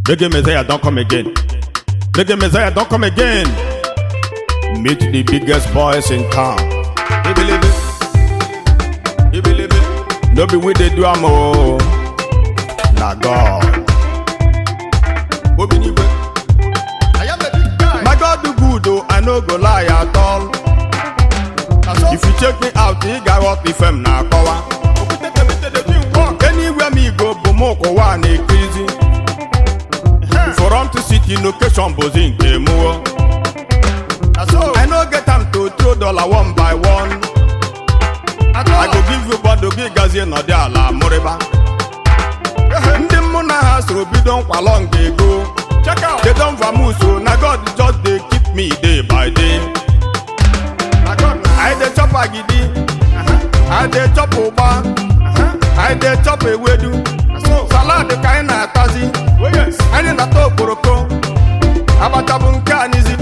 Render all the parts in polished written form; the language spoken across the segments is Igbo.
Reggae Messiah don come again. Reggae Messiah don come again. Meet the biggest boys in town. Ibelebe. Ibelebe. No be we dey do am o. Na God. Obinigwe. I am a big guy. My God do good o, I no go lie at all. If you check me out, ị ga-aghọta ife m na-akọwa. Okwute tebite dey do work. Anywhere me go bụ mụ kụwa na-ekirizi. From to city location bụzi nke mụọ. Na so. I no get time to throw dollar one by one. At all. I go give you bundle, gị gazie nọdị ala mụrịba. Ndị mụ na ha soro bido nkwa long ago. Check out. They don vamoose o, na God just dey keep me day by day. Na God na. I dey chop agidi, I dey chop ụgba, I dey chop ewedu. Na so. Salad ka anyị na-atazi, Oh yes. anyị na-ata okporoko. Abacha bụ nke anyịzi.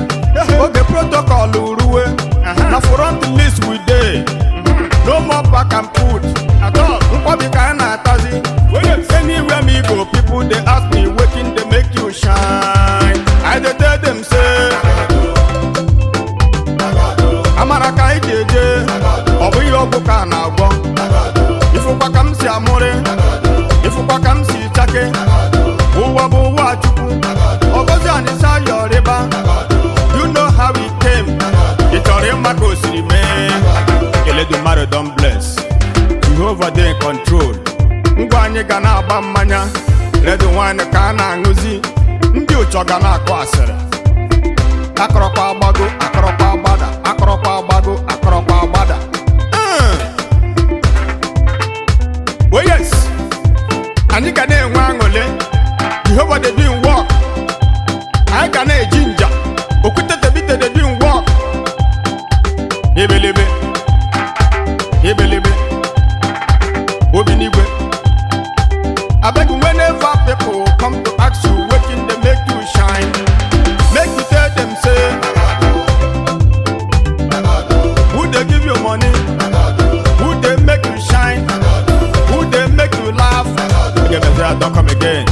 Oge protocol ruwe, na front list we dey. No more back and put. At all. Nkwobi ka anyị na-atazi. Oh yes. Anywhere me go, people dey ask me wetin dey make you shine. I dey tell them say, amara ka anyị ji eje, ọ bụghị ọgwụ ka a na-agwọ. Ifụkwa ka m si amụrị, ifụkwa ka m si chake. Ụwa bụ ụwa Chukwu, ọgọzi anyị sa yọrịba. You know how it came, ị chọrọ ịma ka o siri mee. Eledumare don bless, Jehovah dey in control. Ngwa, anyị ga na-agba mmanya, red wine ka a na-aṅụzi, ndị ụchọ ga na-akụ asịrị. Akọrọkwa agbago, akọrọkwa agbada, akọrọkwa agbago, akọrọkwa agbada. Oh yes, anyị ga na-enwe aṅụrị. Jehovah dey do him work. Anyị ga na-eji nja. Okwute tebite dey do him work. Ebelebe, ebelebe, obi n'igwe. Abeg, whenever people come to ask you wetin dey make you shine, make you tell them say, who dey give you money, who dey make you shine, who dey make you laugh? Reggae Messiah don come again.